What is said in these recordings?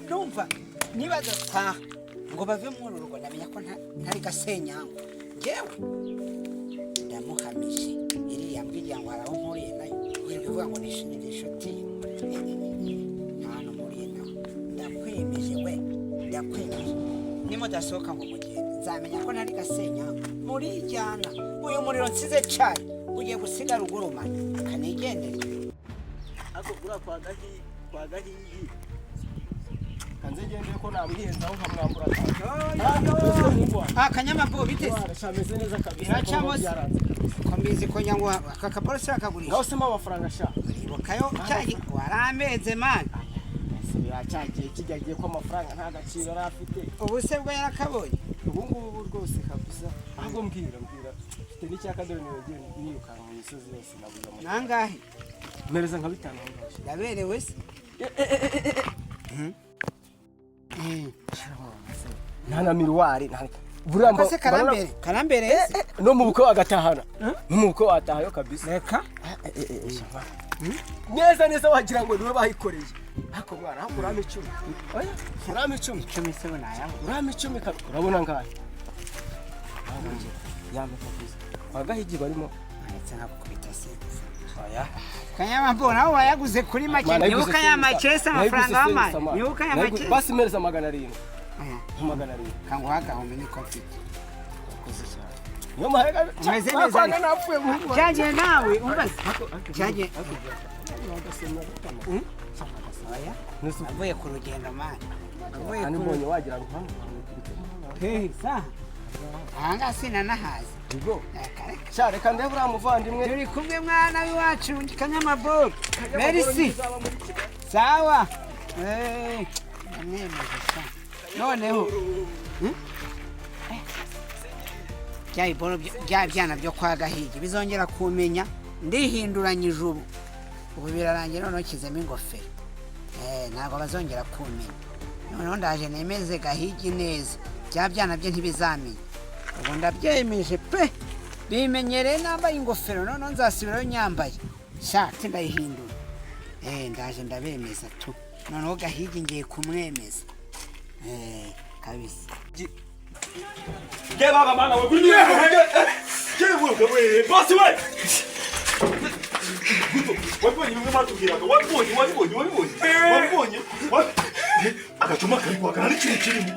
Numva nibadataha ngo bave muri uru rugo, ndamenya ko ntari Gasenyango. Ngewe ndamuhamije, iriya mbwa igira ngo hari aho mpuriye nayo, wirirwa ivuga ngo nishimire inshuti ye. Nta hantu mpuriye nawe. Ndakwemeje we, ndakwemeje, nimudasohoka ngo mugende, nzamenya ko ntari Gasenyango. Murijyana, uyu muriro nsize cyane ugiye gusigara ugurumana, akanigendera. Ariko buriya kwa Gahigi kanze ngendeye ko namwihenzaho nkamwambura. Akanyamavubi, biteze? Ameze neza kabisa. Biracamo se? Byaranze kabisa. Ko mbizi ko nyangwa aka kaporisi bakagurisha. Ngaho sema amafaranga sha. Uribukayo cyayi warameze mani. Ese biracyagiye kijya giye ko amafaranga nta gaciro yari afite? Ubu se bwo yarakabonye? Ubu ngubu rwose kabisa. Ahubwo mbwira, mfite n'icyaka, dore nibagiwe nirukanka mu misozi yose nabuze amafaranga. Nangahe? Mpereza nka 5 aho ngaho. Ndaberewe se? Nta na miruwari nta buriya. Ko se karambere karambere se? No mu bukwe wagatahana, no mu bukwe watahayo kabisa. Reka. Neza neza wagira ngo niwe bayikoreye. Ariko mwana, aho urama 10, oya, urama 10. 10 se bo nayaho? Urama 10 kabisa. Urabona ngahe yampe kabisa kwa Gahigi barimo. Ndetse nkakubita se? Oya. Kanyamambo, nawe wayaguze kuri make. Nibuka ya makesi, amafaranga wamaye, nibuka ya makesi. Basi mpereza 700, nka 700. Kanguha agahumbi niko mfite. Urakoze cyane, niyo mahega. Umeze neza ariko. Napfuye muhungu wanjye. Cyagiye nawe umbaze cyagiye. Oya, avuye ku rugendo mani, avuye Kandi ku mbonye wagira ngo hano. Hehe saha, ahangaha sinanahazi. Ubwo Reka reka. sha, reka ndebe uriya muvandimwe. Turi kumwe, mwana w'iwacu Kanyamaboro, merci, sawa. Ndamwemeje sha. Noneho bya biboro bya byana byo kwa Gahigi bizongera kumenya ndihinduranyije. Ubu birarangiye, noneho nshyizemo ingofero. Ntabwo bazongera kumenya. Noneho ndaje nemeze Gahigi neza, bya byana bye ntibizamenya. Ubu ndabyemeje pe, bimenyereye nambaye ingofero. Noneho nzasubirayo nyambaye shati, ndayihindura. Ndaje ndabemeza tu. Noneho Gahigi ngiye kumwemeza. Kabisa. Ge baba mana we kuri ge we boss we. Guto, wabonye bimwe batubwiraga? Wabonye, wabibonye, wabibonye, wabibonye? Agacuma kari kwaka, nta n'ikintu kirimo.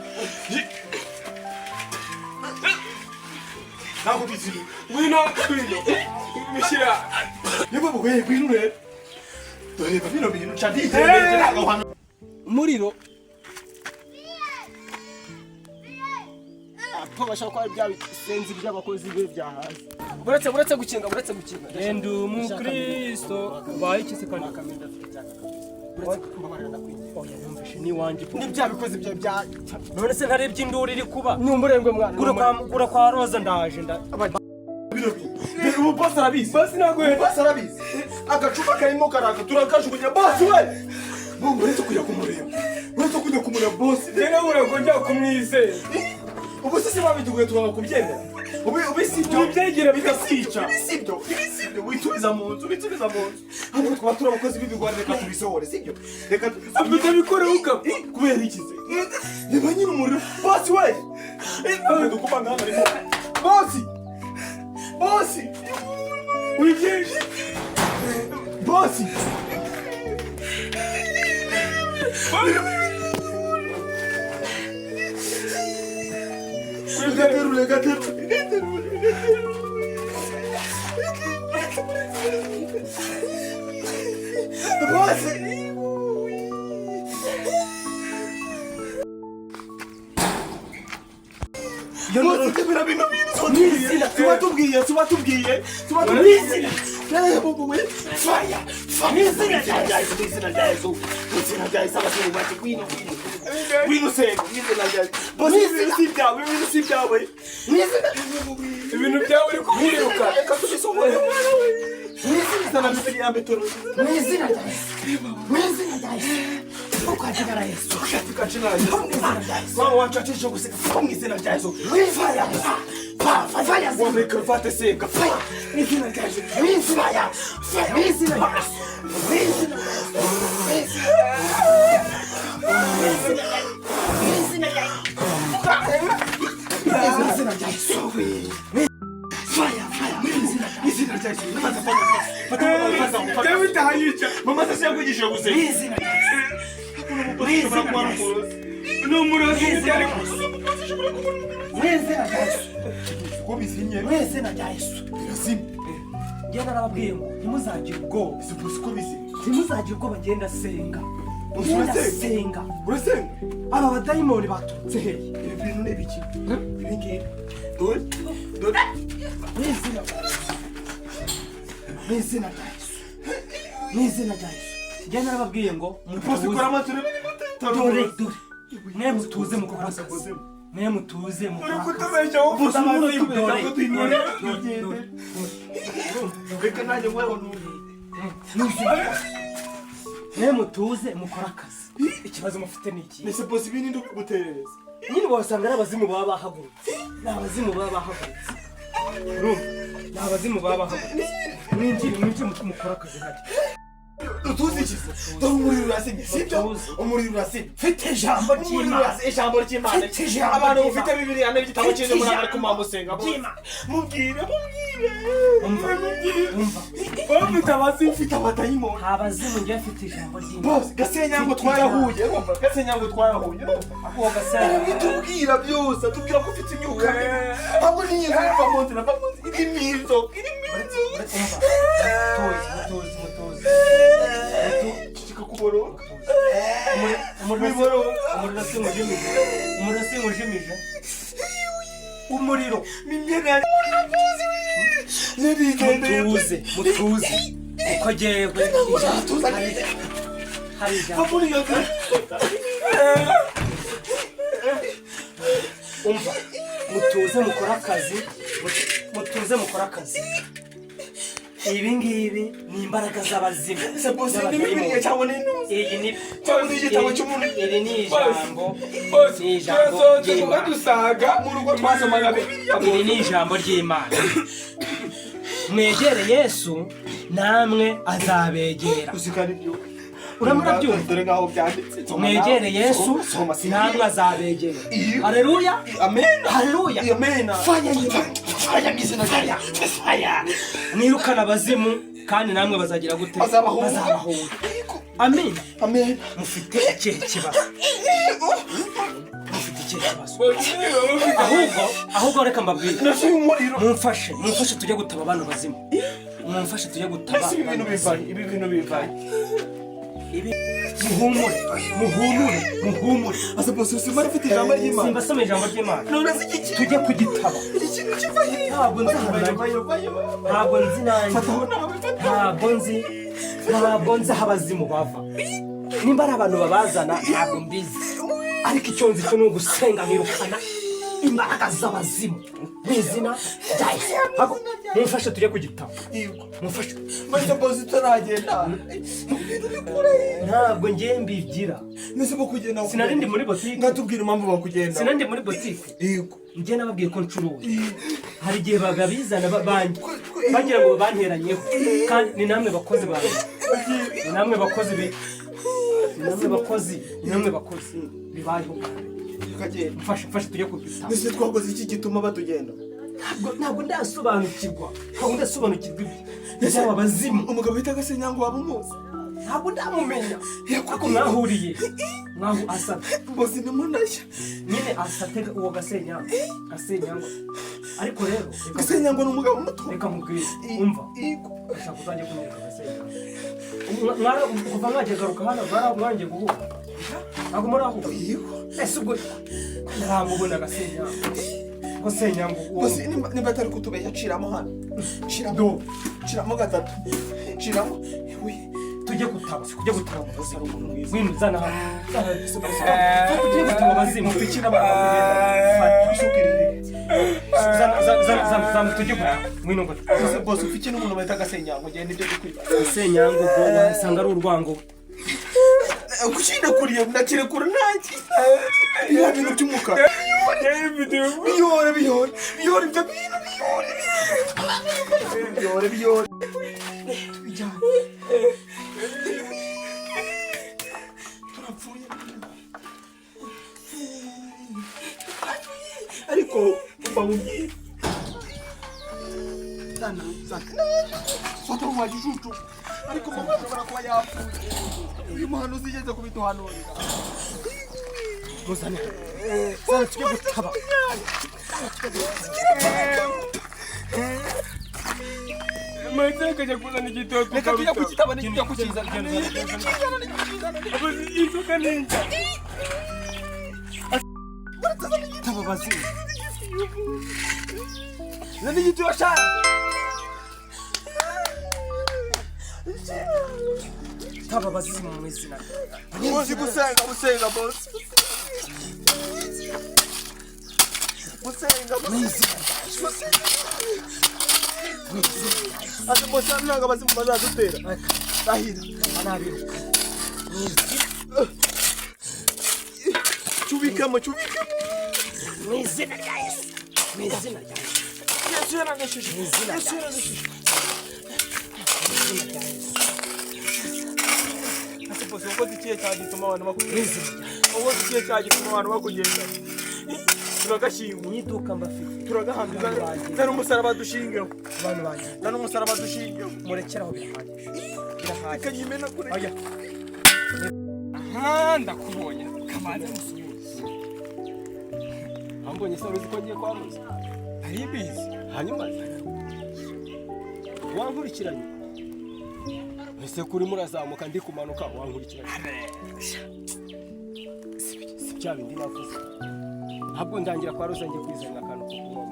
Ntabwo bizima. Ngwino, ngwino bishyira. Niba bugoye, ngwino urebe. Dore bino bintu nca nditereye ntabwo hano. Umuriro apo bashaka ko ari bya bisenzi by'abakozi be byahaze. Buretse gukinga, buretse gukinga. Ndi umukristo ubaye iki se kandi? Buretse kumbabarira, ndakwinginze. Oya, numvishe n'iwanjye. Ni bya bikozi bya bya None se ntarebye induru iri kuba? Ni umurengwe mwana. Gura kwa Roza, ndaje nda. Bino bintu ubu boss arabizi. Basi ntabwo. Boss arabizi, agacupa karimo karaka, turakajugunya. Boss we, Mungu, uretse kujya kumureba, uretse kujya kumureba boss. Njye ntabwo njya kumwizera. Ubu se si babiteguye tukanga kubyemera? Ubu si ibyo? Ibyegira bikakwica. Ibi si ibyo, ibi si ibyo. Witubiza mu nzu, witubiza mu nzu. Ahubwo twaba turi abakozi b'ibigwari, reka tubisohore, si ibyo? Reka Utabikoreho ukapfa. Kubera iki se? Reba nyine umuriro, boss we. Dukubanga hano arimo boss, boss. Wibyeje. Boss. Reka terure, reka terure, reka terure, reka terure. Boss. Boss, bino bintu tubatubwiye, tubatubwiye, tubatubwiye. Bobo we, fire, fire! Mu izina rya Yesu, mu izina rya Yesu, mu izina rya Yesu, abasore bacu, ngwino, ngwino, ngwino senga, mu izina rya Yesu. Boss, ibintu si ibyawe, ibintu si ibyawe. Mu izina Ibintu byawe uri kubyiruka. Reka tubisohore, mwana we. Mu izina na Bibiliya mbetoro. Mu izina rya Yesu, mu izina rya Yesu, kwa jina la Yesu. Katika jina la Yesu. Mama wacu acisha gusenga mu izina rya Yesu. Fire, fire, fire! Wambaye karuvati, senga. Fire! Mu izina rya Yesu. Mu izina rya Yesu, mu izina rya Yesu, mu izina rya Yesu. Mu izina rya Yesu, mu izina rya Yesu. Fire, fire, mu izina rya Yesu. Fata, fata, fata, fata, fata. David ahanyica. Mama se yakwigishije gusenga? Mu izina rya Yesu. Mu izina rya Yesu. Ni umurozi Mu izina rya Yesu. Uko bizinye? Mu izina rya Yesu. Birazimye. Njye narababwiye ngo ntimuzagire ubwoba. Ese boss, uko bizinye? Ntimuzagire ubwoba, ngenda senga. Boss, ngenda urasenga? Senga. Urasenga? Aba badayimoni baturutse hehe? Ibi bintu ni ibiki ibi ngibi? Dore, dore. Mu izina rya Yesu, mu izina rya Yesu, mu izina rya Yesu. Njye narababwiye ngo Boss, mutuze. kora amature. Dore, dore, mwe mutuze mukore akazi, mwe mutuze mukore Uri akazi. kutubeshya wowe ufite Boss, abazimu. Dore, dore, dore, dore. Reka nanjye nkweho numve. Mwe mutuze mukore akazi. Ikibazo mufite ni iki? Ese boss, ibi ni ndikuguterereza? Nyine wasanga ari abazimu baba bahagurutse, ni abazimu baba bahagurutse, urumva, ni abazimu baba bahagurutse. Mwinjire, mwinjire, mukore akazi hajya. Utuzi iki? Dore umuriro urasimye, sibyo? Mutuze. Umuriro urasimye. Mfite ijambo Umuriro ry'Imana. urasimye, ijambo ry'Imana. Mfite ijambo Abantu ry'Imana. mufite Bibiliya n'igitabo Mfite cy'inzu, muri ijambo ari kumamusenga ry'Imana. Mubwire, mubwire. Umva, umva. Wowe ufite abazimu. Ufite abadayimoni. Nta bazimu, njye mfite ijambo ry'Imana. Boss, Gasenyango twarahuye, urumva? Gasenyango twarahuye, urumva? Uwo gasaya? Arabitubwira byose, atubwira ko ufite imyuka mibi. Ahubwo n'iyi nzu iva mu nzira, va mu nzira, irimo inzoka, irimo inzoka. Umva, mutuze, mutuze, mutuze. Ceceka kuboroga. Umuriro, umuriro sinkujimije, umuriro sinkujimije, umuriro. Imyenda yanjye, umuriro boss, narigendeye. Mutuze, mutuze, kuko jyewe Tuza. hari ijambo. Va muri iyo nzira. Umva, mutuze mukore akazi, mutuze mukore akazi. Ibi ngibi ni imbaraga z'abazimu. Ese boss, ni Bibiliya cyangwa ni intuzi? Iyi ni Cyangwa ni igitabo cy'umuntu? Iri ni ijambo. Boss, Ni ijambo turasohotse kuko ry'Imana. dusaga. Mu rugo twasomaga Bibiliya. Iri ni ijambo ry'Imana. Mwegere Yesu, namwe azabegera. Uzikana ibyo. Urimo urabyumva? Dore ngaho byanditse. Soma Mwegere nawe. Yesu, Soma, soma, si namwe azabegera. Iyo. Haleluya. Amen. Haleluya. Amen. Fire y'Imana. Fire mu izina rya Yesu. Fire. Mwirukana abazimu, kandi namwe bazagira gute? Bazabahunga. Bazabahunga. Amen. Amen. Mufite ikihe kibazo? Mufite ikihe kibazo? Ahubwo reka mbabwire. Nasuye umuriro. Mumfashe, mumfashe tujye gutaba bano bazimu, mumfashe tujye gutaba Ese ibi bintu bano bazimu. bivaye? Ibi bintu bivaye? Ibi, muhumure, muhumure, muhumure. Ase boss, usima ufite ijambo ry'Imana? Simbasoma ijambo ry'Imana? None se iki Tujye kugitaba. Iki kintu kiva he? Ntabwo nzi ahantu Vayo, najya. vayo, vayo. Ntabwo nzi nanjye. Fataho nawe, fataho. Ntabwo nzi, ntabwo nzi aho abazimu bava, nimba ari abantu babazana ntabwo mbizi, ariko icyo nzi cyo ni ugusenga nkirukana imbaraga z'abazimu mu izina rya Yesu. Mumfashe tujye ku gitabo. Yego. Mumfashe. Maze boss, utaragenda. Ibintu bikura he? Ntabwo ngiye mbigira. Nese bo kugenda? Sinari ndi muri botike. Ngatubwira impamvu bakugenda. Sinari ndi muri botike. Yego. Njye nababwiye ko ncuruza. Hari igihe bagabizana banjye bagira ngo banteranyeho, kandi ni namwe bakozi banjye, ni namwe bakozi ni namwe bakozi, ni namwe bakozi bibayeho bwa mbere. Tukagenda. Mfashe, mfashe tujye ku gitabo. Nese twakoze iki gituma batugenda? Ntabwo ndasobanukirwa, ntabwo ndasobanukirwa ibi byaba bazimu. Umugabo bita Gasenyango waba umuzi? Ntabwo ndamumenya, ariko mwahuriye mwahu asate. Boss, ndimo ndashya. Nyine asate uwo Gasenyangwa, Gasenyangwa. Ariko rero reka Gasenyango ni umugabo muto. Reka nkubwire, umva. Yego. Ndashaka uzajya kunyereka Gasenyangwa. Mwara kuva mwagiye garuka hano, mwara mwangiye guhura, ntabwo murahura? Yego. Ese ubwo ntaramubona Gasenyangwa, ko Senyangwa uwo? Boss, nimba atari kutubeshya, ciramo hano. Ciramo. Ciramo gatatu. Ciramo. We. Tujye gutaba, tujye gutaba mu bazimu. Ngwino, zana hano, zana hano, tujye gutaba abazimu. Mufite n'abantu bakugenda. Isuka iri he? Zana, zana, zana, zana, zana, tujye gutaba, ngwino ngo. Ese boss, ufite n'umuntu bita Gasenyango? Ngende ibyo dukwibaza. Senyangwa ubwo wasanga ari urwango. Kukinekuriye ndakirekura ntaki. Biriya bintu by'umukara. Biyore, biyore, biyore, ibyo bintu biyore. Biyore, biyore. Tubijyane. Turapfuye. Ariko umva mubwire. Sana, sana. Fata mu gicucu. Ariko mama ashobora kuba yapfuye. Uyu muhanuzi yigeze kubiduhanurira. Muzane. Zana tujye gutaba. Maiteka kajya kuzana igitoki. Reka tujya kukitaba nitujya kukizana. Inzoka ninja. Taba bazimu. Zana igitiyo sha. Taba bazimu mu izina. Bosi gusenga gusenga bosi. Gusenga gusenga. Ati bosi ntabwo abazimu bazadutera. Rahira. Nabiruka. Cyubikamo cyubikamo. Mu izina rya Yesu. Mu izina rya Yesu. Yesu yaranesheje. Mu izina Yesu rya yaranesheje. Mu izina rya Yesu. Ati bosi wakoze ikihe cyaha gituma abantu Mu bakugenda? izina rya Yesu. Wakoze ikihe cyaha gituma abantu bakugenda? Turagashyingura. Mu iduka mbafite. Turagahambira. Zana umusaraba dushingeho. Abantu banjye. Zana umusaraba dushingeho. Murekeraho birahagije. Birahagije. Reka nyimena kure. Oya. Aha ndakubonye. Kamanze musuhuze. Ambonye se uzi ko ngiye kwa Roza. Ari bizi. Hanyuma wankurikiranye. Ese kuri murazamuka ndi kumanuka wankurikiranye. Si bya bindi navuze. Ntabwo ndangira kwa Roza ngiye kwizanira akantu ko kunywa.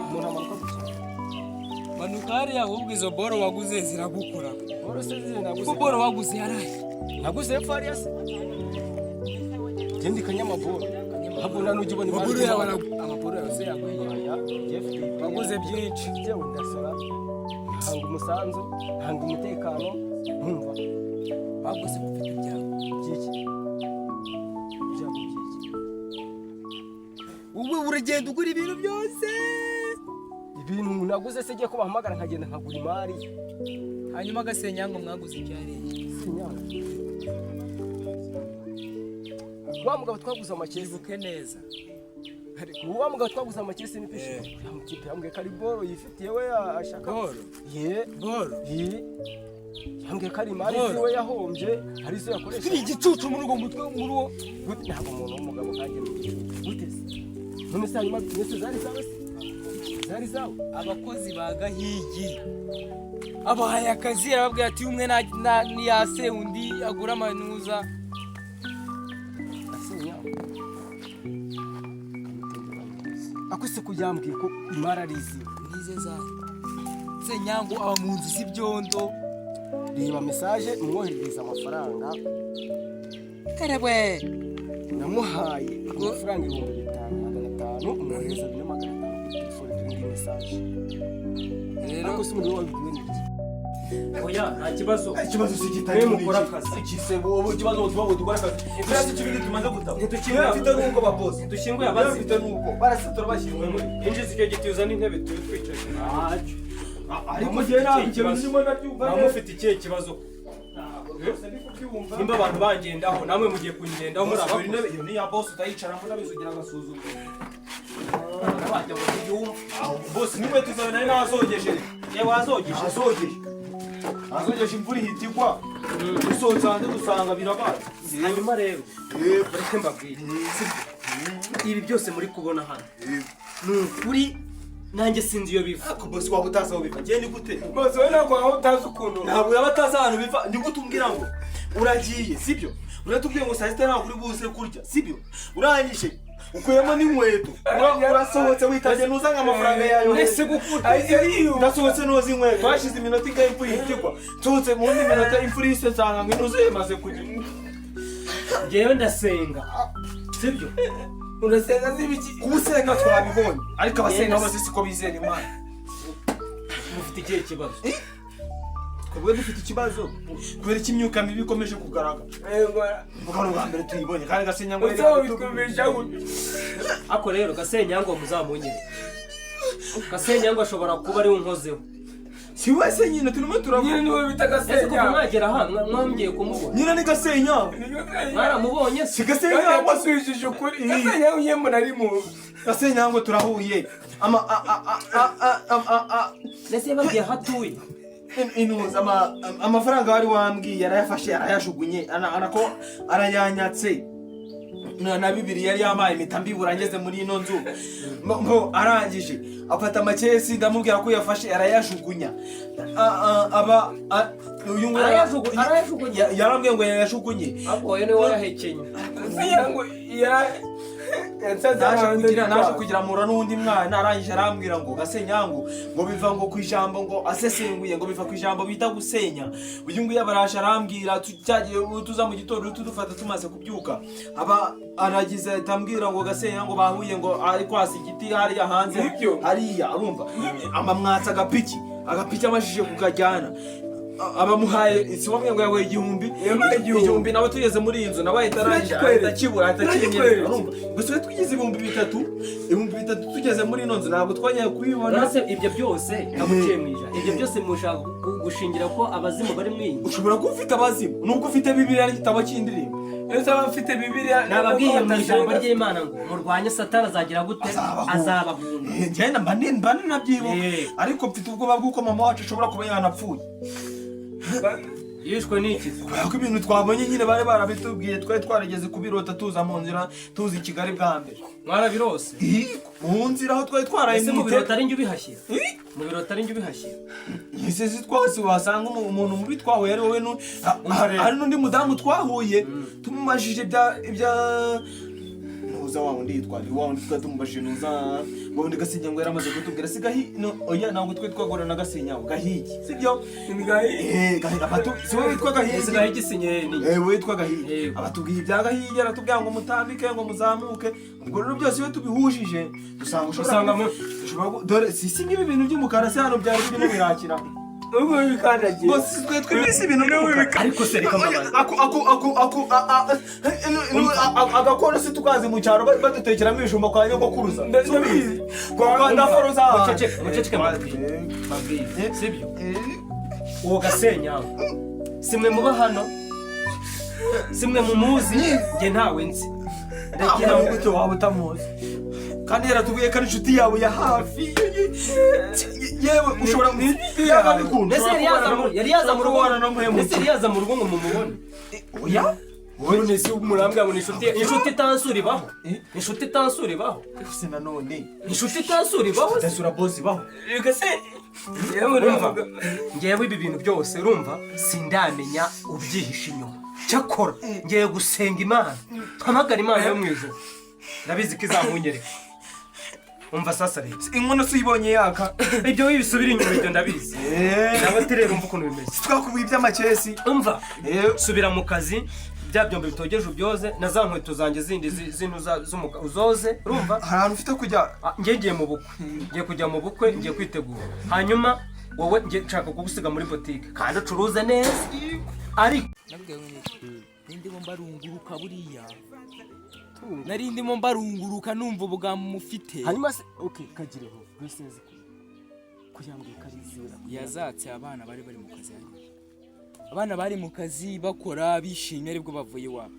Umuntu amanuka gutya. Manuka hariya ahubwo izo boro waguze ziragukora. Boro se zize naguze. Kuko boro waguze yaraye. Naguze hepfo hariya se. Genda ikanyamaboro. Ntabwo nta n'ujya ubona Amaboro yawe amaboro yawe se yaguye. Waguze byinshi. Njyewe ndasora. Ntanga umusanzu, ntanga umutekano, nkumva Baguze ufite ibyago. byiki. Ibyago byiki. Wowe uragenda ugura ibintu byose. Ibintu naguze se ngiye ko bahamagara nkagenda nkagura imari. Hanyuma agasenyango mwaguze icyariye. Sinyanga. Wa mugabo twaguze amakesi. Ibuke neza. Wa mugabo twaguze amakesi ni pishi. Ya mukipe yambwiye ko ari boro yifitiye we ashaka. Boro. Ye. Boro. Ye. Yambwiye ko ari imari Boro. ziwe yahombye hari izo yakoresha. Ni igicucu muri uwo mutwe muri uwo. Gute ntabwo umuntu w'umugabo kanjye ni igicucu. Gute se? None se hanyuma mwese zari zawe se? Zari zawe? Abakozi ba Gahigi. Abahaye akazi arababwira ati umwe niyase undi agura amanuza. Akuse kuyambwiye ko imari ari iziwe. Nize zayo. Senyango aba mu nzu z'ibyondo. Reba message mwoherereza amafaranga. Karabwe. Namuhaye amafaranga 5500 umwohereza 2500 kuri telefone kuri indi message. Rero Ariko se umuriro wabibwiwe n'iki? Oya nta kibazo. Ikibazo si kitari Mwe mukora akazi. Ikisebo ubu ikibazo tuba dukora akazi. Ikibazo kibindi tumaze gutaba. Ntidukingura. Mfite nuko ba boss. Ntidushyinguye abazimu. Mfite nuko. Barasitora bashyinguye muri. Injiza icyo giti uzana intebe tube twicaye. Ntacyo. Ariko njye ntabwo ibyo ndimo ndabyumva. Mwaba mufite ikihe kibazo? Nimba abantu bangendaho namwe mugiye kungendaho muri Dore abakozi. intebe iyo ni ya boss utayicaramo urabizi ugira agasuzuguro. Wajya ngo ntiyumve. Boss n'inkweto zawe nari nazogeje. Yewe wazogeje. Azogeje. Azogeje imvura ihita igwa. Dusohotse hanze dusanga birabaye. Hanyuma rero mureke mbabwire. Ibi byose muri kubona hano. Ni ukuri nanjye sinzi iyo biva. Ariko boss waba utazi aho biva. Njye ni gute? Boss wowe ntabwo waba utazi ukuntu. Ntabwo yaba atazi ahantu biva. Ni gute umbwira ngo uragiye sibyo? Uratubwiye ngo saa sita ntabwo uri buze kurya sibyo? Urangije ukuyemo n'inkweto urasohotse witabye ntuzange amafaranga yayo. Ese gukunda. Ndasohotse noza inkweto hashize iminota ingahe imvura ihita igwa. Nsohotse mu yindi minota imvura ihise nsanga ngo intuze imaze kujya. Njyewe ndasenga. Sibyo? Urasenga z'ibiki? Kuba usenga twabibonye ariko abasenga bose siko bizera Imana. Mufite ikihe kibazo? Twebwe dufite ikibazo kubera ko imyuka mibi ikomeje kugaragara. Kuko ari ubwa mbere tuyibonye kandi Gasenyango yari Uzabitwumvisha gute? Ako rero Gasenyango muzamunyere. Gasenyango ashobora kuba ari we unkozeho. Si wese nyine turimo turavuga. Nyine niwe bita Ese kuva Gasenyango. mwagera aha mwambwiye kumubona? Nyine ni Gasenyango. Mwaramubonye se? Si Gasenyango. Wasubijije ukuri. Gasenyango nyine mbona ari mu Gasenyango turahuye. Ama a a a a a a a Ndetse yababwiye aho atuye? Inuza amafaranga wari wambwiye yarayafashe, arayajugunye, arako arayanyatse. Na bibiri yari yamaye impeta mbibura ngeze muri ino nzu. Mbo arangije afata amakesi, ndamubwira ko yafashe arayajugunya. Aba uyu nguyu Arayajugunya? Yarambwiye ngo yayajugunye. Ahubwo wowe niwe wayahekenye. Gasenyango Naje kugira mura n'undi mwana, arangije arambwira ngo Gasenyango ngo biva ngo ku ijambo ngo asesenguye, ngo biva ku ijambo bita gusenya. Uyu nguyu abaraje arambwira, cyagiye tuza mu gitondo tudufata tumaze kubyuka, aba aragize ahita ambwira ngo Gasenyango bahuye ngo ari kwasa igiti hariya hanze hariya, arumva amamwatsa agapiki amashije kukajyana, abamuhaye si wamwe ngo yaguye 1000 igihumbi, nawe tugeze muri iyi nzu nawe ahita arangije ahita akibura, ahita akinyerera, urumva gusa we twigize 3000, 3000 tugeze muri ino nzu ntabwo twajyaga kubibona. Nase ibyo byose naguciye mu ijana, ibyo byose mushaka gushingira ko abazimu bari mu iyi nzu? Ushobora kuba ufite abazimu nubwo ufite Bibiliya n'igitabo cy'indirimbo. Ese aba afite Bibiliya? Nababwiye mu ijambo ry'Imana ngo murwanye Satani azagira gute? Azabahunga. Ngenda mba ninabyibuka, ariko mfite ubwoba bw'uko mama wacu ashobora kuba yanapfuye. Yishwe n'iki? Kubera ko ibintu twabonye nyine bari barabitubwiye, twari twarigeze kubirota tuza mu nzira tuza i Kigali bwa mbere. Mwarabirose? Mu nzira aho twari twaraye. Ese mu birota ari njye ubihashyira? Mu birota ari njye ubihashyira? Ese si twose wasanga umuntu mubi twahuye ari wowe, hari n'undi mudamu twahuye tumumajije ibya nuza wa wundi yitwa wa wundi twari tumubajije nuza wa wundi Gasenyango ngo yaramaze kutubwira si Gahi no oya ntabwo twe twagorana na Gasenyango Gahigi sibyo? Ni Gahigi. Gahigi si wowe witwa Gahigi? Ese Gahigi si nyene? Eh wowe witwa Gahigi. Abatubwiye ibya Gahigi aratubwira ngo mutambike ngo muzamuke, ubwo rero byose iyo tubihujije dusanga ushobora dore si ngibi ibintu by'umukara se hano byari birimo birakira. Ubwo bikandagiye. Bose twe twibise ibintu by'umukara. Ariko se reka mbabaze. Ako ako ako ako agakora se tukazi mu cyaro badutekeramo ibijumba kwa nyogokuruza. Ndabizi. Kwa ndaforoza. Muceceke mbabwire. Sibyo? Uwo Gasenyango simwe muba hano, simwe mumuzi, nge ntawe nzi. Ndagira ngo gute waba utamuzi? Kandi yaratubwiye ko ari inshuti yawe ya hafi. Yewe ushobora bikunda. Ese yari yaza mu rugo, ese yari yaza mu rugo ngo mumubone? Oya. None se murambwira ngo ni inshuti, inshuti itansura ibaho? Inshuti itansura ibaho? Ese nanone inshuti itansura ibaho? Itasura boss ibaho? Gase urumva ngewe ibi bintu byose urumva sindamenya ubyihishe inyuma. Cyakora ngiye gusenga Imana, mpamagara Imana yo mu ijuru, ndabizi ko izamunyereka. Umva sasa rero inkono si uyibonye yaka, ibyo wibisubira inyuma ibyo ndabizi. Nawe ati rero umva ukuntu bimeze. Twakubwiye iby'amakesi. Umva subira mu kazi, bya byombo bitogeje ubyoze, na za nkweto zanjye zindi z'intu z'umukara uzoze, urumva? Hari ahantu ufite kujya? Ngiye mu bukwe, ngiye kujya mu bukwe, ngiye kwitegura. Hanyuma wowe ngiye nshaka kugusiga muri botike kandi ucuruze neza. Ariko nabwiye ngo ndimo mbarunguruka buriya. Nari ndimo mbarunguruka numva ubugambo mufite. Hanyuma se okay kagireho rweseze kuyambwiye karizera yazatse abana bari mu kazi. Abana bari mu kazi bakora bishimye aribwo bavuye iwabo.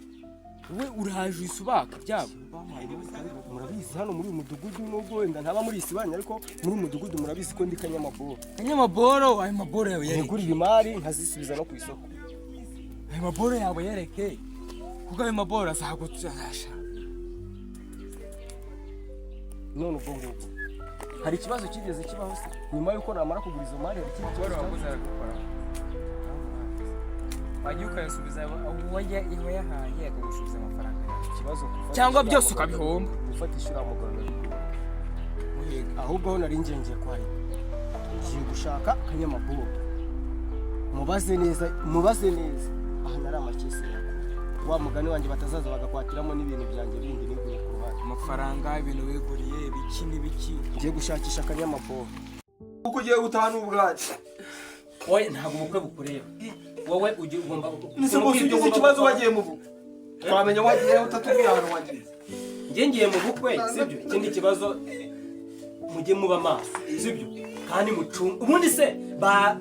We uraje usubaka byabo. Murabizi hano muri uyu mudugudu nubwo wenda ntaba muri isibanya, ariko muri uyu mudugudu murabizi ko ndi kanyamaboro. Kanyamaboro, ayo maboro yawe yereke. Nigurira imari nkazisubiza no ku isoko. Ayo maboro yawe yereke. Kuko ayo maboro azagutsasha. None ubwo ngubwo hari ikibazo kigeze kibaho se nyuma yuko namara kugura izo mari? Hari ikindi kibazo waguze aragukora. Wagiye ukayasubiza uwayahaye akagusubiza amafaranga yawe. Ikibazo cyangwa byose ukabihomba. Gufatisha uriya mugabo ndabikunda. Ahubwo aho nari ngiye kwarika ngiye gushaka kanyamaboro, mubaze neza, mubaze neza aha nari amakesi yakura wa mugani wanjye batazaza bagakwatiramo n'ibintu byanjye bindi niguriye ku ruhande. Amafaranga, ibintu wiguriye, ibiki n'ibiki. Ngiye gushakisha kanyamaboro. Uko ugiye gutaha n'ubwacu. Wowe ntabwo ubukwe bukureba. Wowe ugiye ugomba Nise bose ugize ikibazo wagiye mu bukwe. Twamenya wagiye utatubwira ahantu wagiye. Ngiye ngiye mu bukwe, sibyo? Ikindi kibazo Mujye muba maso, sibyo? Kandi mucunge. Ubundi se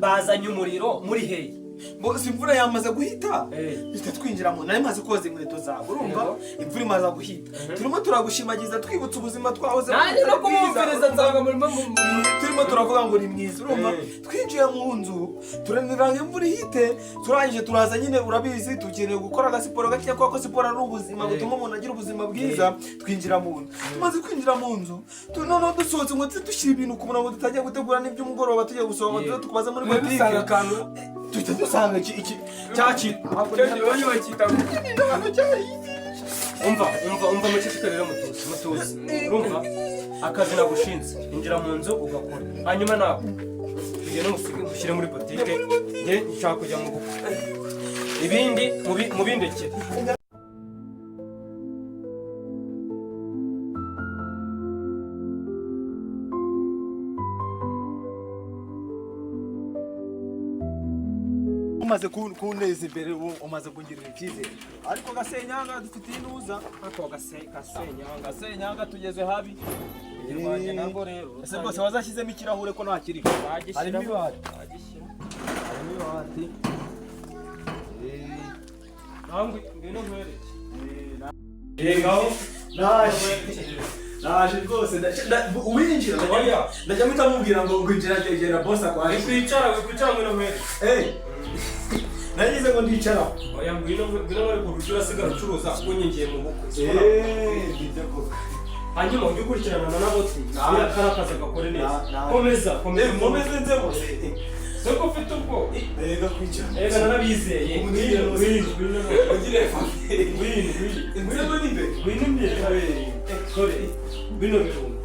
bazanye umuriro muri hehe? Bose imvura yamaze guhita, Eh. ihita twinjiramo. Nari maze koza inkweto zawe, urumva? Yego. Imvura imaze guhita, turimo turagushimagiza, twibutsa ubuzima twahoze. Nanjye no kumwumviriza nsanga murimo Turimo turavuga ngo ni mwiza, urumva? Eh. Twinjiye mu nzu, turaniranga imvura ihite. Turangije turaza nyine, urabizi, tukeneye gukora agasiporo gakeya, kuko siporo ari ubuzima Eh. butuma umuntu agira ubuzima bwiza. Twinjira mu nzu, tumaze kwinjira mu nzu, noneho dusohotse ngo tuze dushyira ibintu ku murongo, dutangiye gutegura n'iby'umugoroba, tugiye gusohoka, Yeah. tuze tukubaza muri Duhita botike, dusanga akantu. Duhita dusanga iki cya kintu. Cyo bakita Umva, umva, umva, muceceke rero, mutuze, mutuze. Urumva, akazi nagushinze, injira mu nzu ugakora, hanyuma nawe tugende musige mushyire muri botike. Njye nshaka kujya mu bukwe, ibindi mubindekere. Umaze kunteza imbere ubu, umaze kungirira icyizere, ariko Gasenyanga dufitiye inuza. Ako Gasenyanga. Gasenyanga tugeze habi. Rwanjye narwo rero. Ese rwose wazashyizemo ikirahure ko ntakiri? Harimo ibati, harimo ibati. Nangwe ngwino nkwereke. Ngaho. Naje, naje rwose, uwinjira Oya. ndajya mpita mubwira ngo injira, gera boss akwaje. Wikwicara, wikwicara, ngwino nkwereke. Eh, nagize ngo ndicara. Oya, ngwino, ngwino nkwereke uburyo urasigara ucuruza, kuko nyingiye mu bukwe. Eh, nibyo koko. Hanyuma ujye ukurikirana na Naboti. Na- Kariya kazi gakore neza. Na- Komeza, komeza. Eh, nkomeze nzemo. Se ko ufite ubwo? Mbega kwicara. Ega narabizeye. Ngwino, Ngwino, ngwino, ugire famille. Ngwino, ngwino. Nzemo n'imbere. Ngwino imbere. Dore bino birungo,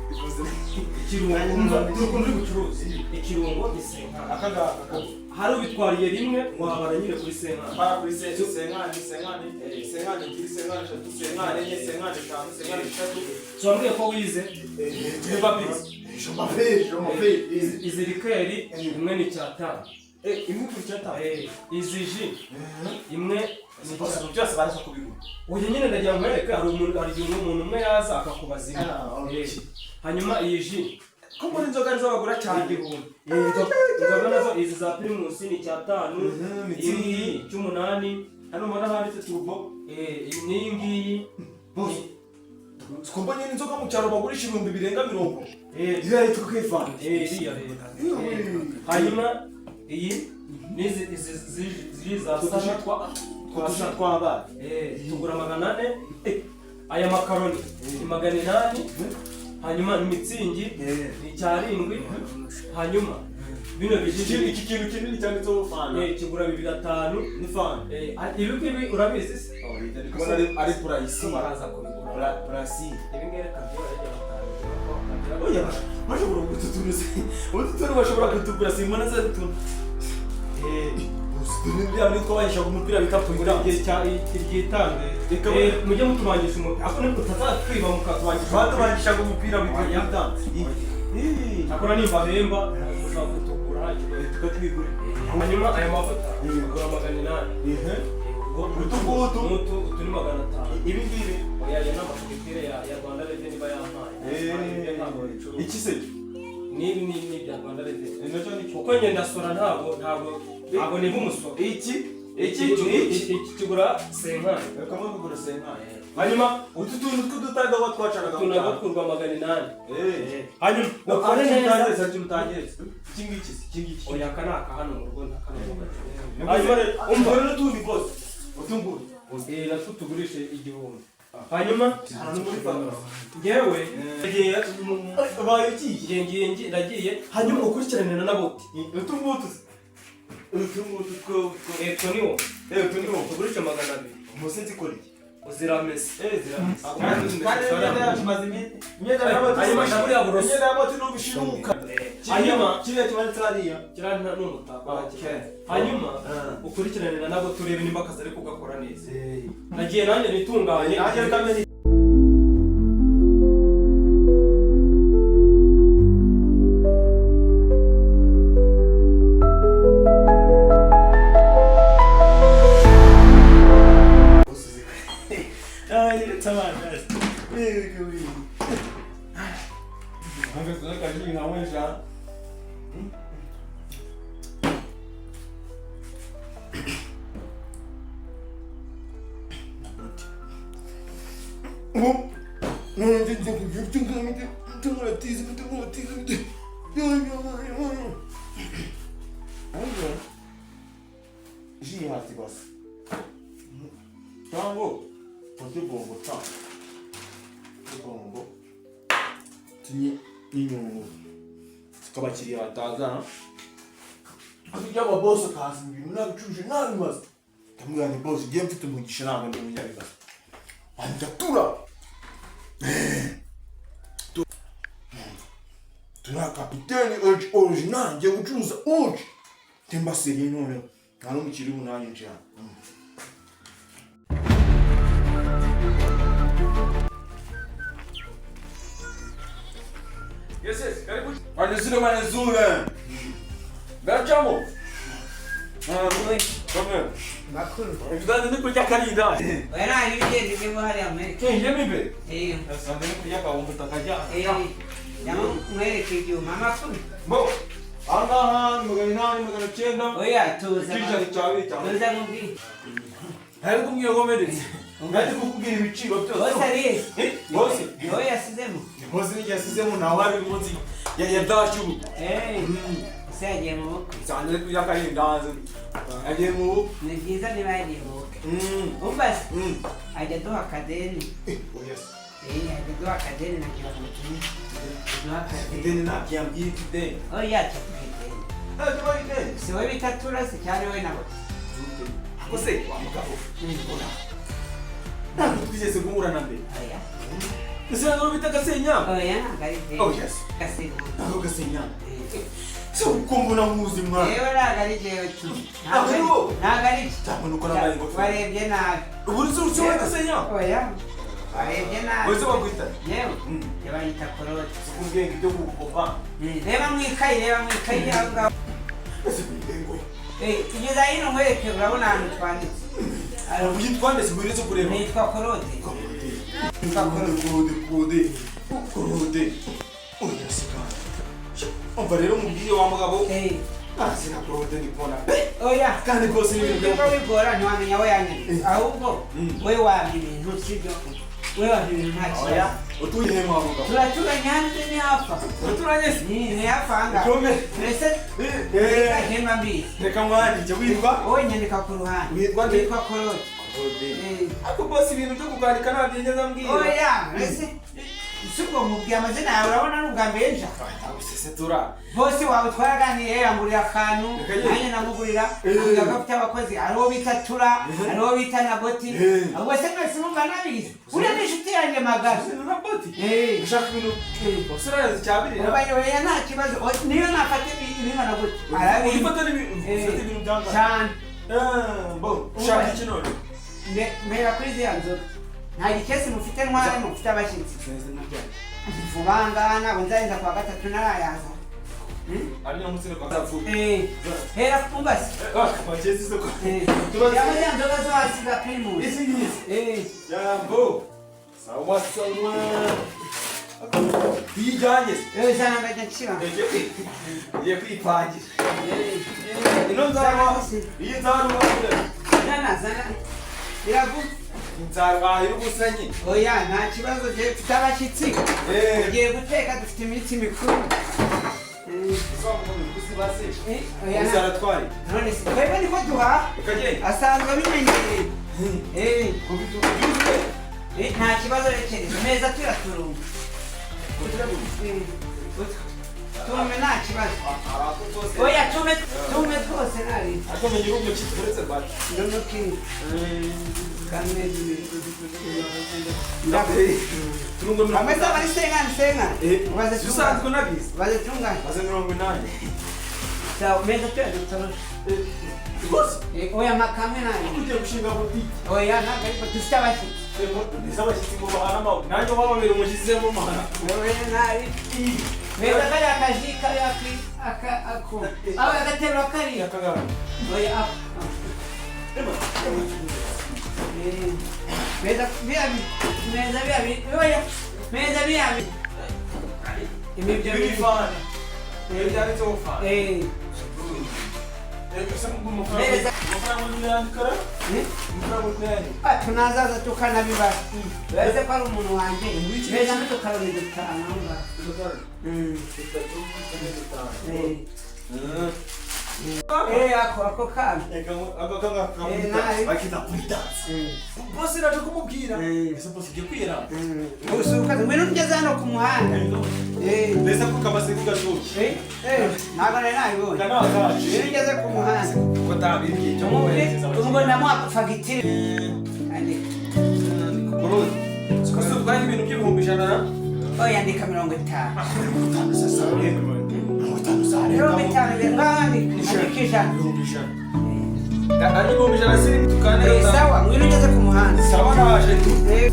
ikirungo, umva ukuntu uri bucuruzi, ikirungo ni 50. Aka ngaka? Hari ubitwariye rimwe, wabara nyine kuri 50. Para kuri 50, 50, 50 ebyiri, 50 eshatu, 50 enye, 50 eshanu, 50 eshatu. So wambwiye ko wize? Je m'appelle, je m'appelle. Izi liqueur imwe ni icyatanu. Imwe kuri cyatanu? Eh, izi jus imwe ni Byose baraza kubigura. Uyu nyine ndagira ngo nkwereke, hari umuntu, hari igihe umuntu umwe yaza akakubaza imwe. Ah, okay. Eh, hanyuma iyi jus Ko muri inzoga arizo bagura ni cyane? 1000. Iyi inzoga nazo, izi za Primus ni icyatanu. Mützig. Iyi ngiyi icy'umunani. Hano mbona handitse Turbo. Eh, n'iyi ngiyi. Boss, siko mbonye n'inzoga mu cyaro bagurisha ibihumbi birenga 40? Eh, Iriya yitwa Kefani. Eh, iriya rero. Eh, hanyuma iyi n'izi, izi ziri za Utwo sana. Twa tw'abana. Eh, tugura 400. Aya makaroni ni 800, hanyuma ni Mützig ni icyarindwi, hanyuma bino bijiji. Iki kintu kinini cyanditseho Fanta. Eh, kigura bibiri atanu. Ni Fanta. Eh, ibi ngibi urabizi se? Kubona ari purayisi. Baraza kubigura. Purasi. Ibi ngibi reka byorohe batanu. Oya, bashobora kututuruza utu tuntu, bashobora kutugura, simbona za tuntu. Buriya ni twabahishaga umupira bita Buri gihe cya iryitangwe. Reka. Mujye mutubangisha umupira, ariko nimutazatwiba mukatubangisha umupira. Batubangishaga umupira witwa Oya. puissance. Akora nimba bemba mushobora kutugura nta kibazo. Tukatwigura. Hanyuma aya mavuta agura 800. Utu ngutu? Utu, utu ni 500. Ibi ngibi? Oya, aya ni amafagitire ya Rwanda Revenue iba yampaye. Ibyo ntabwo babicuruza. Iki se? N'ibi ni ibya Rwanda Revenue. Nacyo ni Kuko njye ndasora, ntabwo niba umusoro. Iki iki Iki iki kigura 50. Reka mubigura 50. Hanyuma utu tuntu tw'udutagawa twacanaga utu nabwo twurwa 800. Eh. Hanyuma ukore ukore neza neza. Ikintu utangeretse iki ngiki se, iki ngiki? Oya, aka ni aka hano mu rugo, nta kano mu gace. Hanyuma rero umva n'utundi bose, utu ngutu. Eh, natwo tugurishe 1000. Hanyuma Hano muri farumasi. ngewe ngiye Ubaye ugiye? Ngiye, ndagiye, hanyuma ukurikirane na Naboti. Utu ngutu se? Utu ngutu two? Eh, two ni wo. Eh, utu ni wo. Tugurishe 200. Umusinzi ikora iki? Uziramese. Eh, ziramese. Kandi imyenda yacu imaze imyenda y'abati. Hanyuma buriya buroso. Imyenda y'abati n'ubushiruka. Hanyuma kiriya kimanitse hariya. Kiriya ni umutako. Okay. Hanyuma Ah. ukurikirane na nabo, turebe nimba akazi ari kugakora neza. Nagiye nanjye nitunganye. Nanjye reka menye. Ah, yeretse amandazi. Yego, yego. Abakiriya batazana akujya aba boss akaza ibintu nabicuje nabimaze ndamubwira nti boss ngiye mfite umugisha ntabwo ndi umunyabibazo andatura tura kapiteni original ngiye gucuruza oje tembaseriye none nta n'umukiriya ubu nanjye nje hano. Yes, yes, karibu. Wanizile manezure. Berjamo. Come. Makuru. Ndani ni kurya karinda. Wera ni bigende byo hariya mwereke. Kenje mibe. Eh. Sande ni kurya ka umbuta kajya. Eh. Yama mwereke ibyuma amakuru. Bo. Angaha 800 900. Oya tuza. Kijana cyawe cyane. Tuza mubwi. Hari kumwe gomeretse. Ngaje kukubwira ibiciro byose. Bose ari. Bose. Oya yasizemo. Bose ni yasizemo nawe ari munsi ya yadashu. Eh. Se yagiye mu bukwe. Cyane kurya karinda. Agiye mu bukwe. Ni byiza niba yagiye mu bukwe. Umva se. Ajya aduha akadeni. Oya. Eh, ajya aduha akadeni nagira ngo tunywe. Aduha akadeni. Ideni nabyambwiye ideni. Oya tuduha ideni. Aduha ideni. Si wowe bita turase cyane we nabo. Ako se wa mugabo. Ntabwo twigeze guhura na mbere. Oya. Ese ntabwo bita Gasenya? Oya ntabwo ari ideni. Oh yes. Gasenya. Ntabwo Gasenya. Se uko mbona nkuzi mwana. Yewe ntabwo ari jewe tu. Ntabwo ari wowe. Ntabwo ari je. Cyangwa nuko nambaye ingofero. Warebye nabi. Ubu uri wowe Gasenya? Oya. Warebye nabi. Wese bakwita? Yewe. Yabanyita Korode. Sikubwiye ngo ibyo gukopa. Reba mu ikayi, reba mu ikayi aho ngaho. Ese ngo. Eh, tugeze hino nkwereke urabona ahantu twanditse. Witwa nde se wiretse kureba? Nitwa Korode. Nitwa Korode, Korode, Korode. Oya sikana. Umva rero mubwiye wa mugabo. Eh. Azina Korode ndi kubona. Oya. Kandi rwose ni ibintu byo bigora ntiwamenya aho yanyanditse. Ahubwo we wampa ibintu sibyo? We wampa ibintu nta kibazo. Oya. Utuye he wa mugabo? Turaturanye hanze ni hapfa. Turaturanye se? Ni hapfa aha ngaha. Kome. Mbese reka mbizi. Reka mwandike witwa? Wowe nyandika ku ruhande. Witwa nde? Witwa Korode. Ariko boss ibintu byo kukwandika ntabyo nigeze ambwira. Oya, mbese si ubwo mubwiye amazina yawe urabona ni ubwa mbere nja. Setura. Boss wawe twaraganiriye yangurira akantu, nanjye namugurira, ambwira ko afite abakozi, hari uwo bita Tura, hari uwo bita Naboti. Ubwo se mwese mumva nabizi. Uriya ni inshuti yanjye magara. Naboti? Ushaka ibintu boss urazi cyabirira. Oya nta kibazo, niyo nafata ibingana gutya. Arabizi. Ufata ibintu byangana. Cyane. Bo, ushaka iki none? Mbera kuri ziriya nzoga. Nta gikesi mufite ntwara mufite abashyitsi. Vuba ngaha ntabwo nzarinda kuwa gatatu narayaza. Hera kumbase. Yaba ziriya nzoga zo hasi za Primus. Izi ngizi? Jambo. Sawa sawa. Tuyijyanye se? Zana ngajya nshyira. Ngiye kwipangira. Ino nzarwa. Iyi nzarwa. Zana zana. Biravuga. Nzarwahira ubusa nyine. Oya nta kibazo dufite abashyitsi. Tugiye guteka dufite iminsi mikuru. None se twebwe niko duhaha. Asanzwe abimenyereye. Nta kibazo rekereza meza tuyaturunga. Tume nta kibazo. Oya tume tume twose nari. Ariko menya uri umukitsi uretse rwanda. Ndonoki. Kamwe Ameza bari sengana sengana. Ubaze usanzwe unabizi. Ubaze tungana. Baze 80. Sawa meza tuyadutoroshe. Rwose? Oya makamwe nani. Ugiye gushinga butike. Oya ntabwo ariko dufite abashyitsi. Ese abashyitsi ngo bahana amahoro. Nanjye wababera umushyitsi mu mahana. Oya nabi. Meza kariya kaji kariya aka ako. Aho agaterura kariya. Oya ako. Meza biya meza biya oya meza biya. Ibyo Ibi ni fanta. Ibi byanditseho fanta. Eh, Ese ngo amafaranga amafaranga uri kuyandika ra? Eh? Amafaranga uri kuyandika. Ah, tunazaza tukanabibara. Uretse ko ari umuntu wanjye. Beza n'utukaroni dutanu aho ngaho. Mm. Bitatu, kane, bitanu. Eh. Mm. Eh, ako kana. Eka ako kanga Eh, nabi. bakita pulidansi. Mm. Bosi naje kumubwira. Mm. Ese bosi ugiye kwiyera. Mm. Usuka ngwino ugeze hano ku muhanda. Eh. Mbese ko kamaze kugashuki. Eh, eh, ntabwo nari nabibonye. Kana wakaje. Ngwino ugeze ku muhanda. Ko tabimbwiye icyo Umubiri ubwo ndamuha fagitire. Andika. Gusa utwaye ibintu by'ibihumbi 100 na? Oya, andika 50. 50 sasa. 50 za leta. 50 ngaho andika. Andika 100. 100,000. Ari 100,000 si tukane. Eh, sawa, ngwino ugeze ku muhanda. Sawa naje tu. Eh.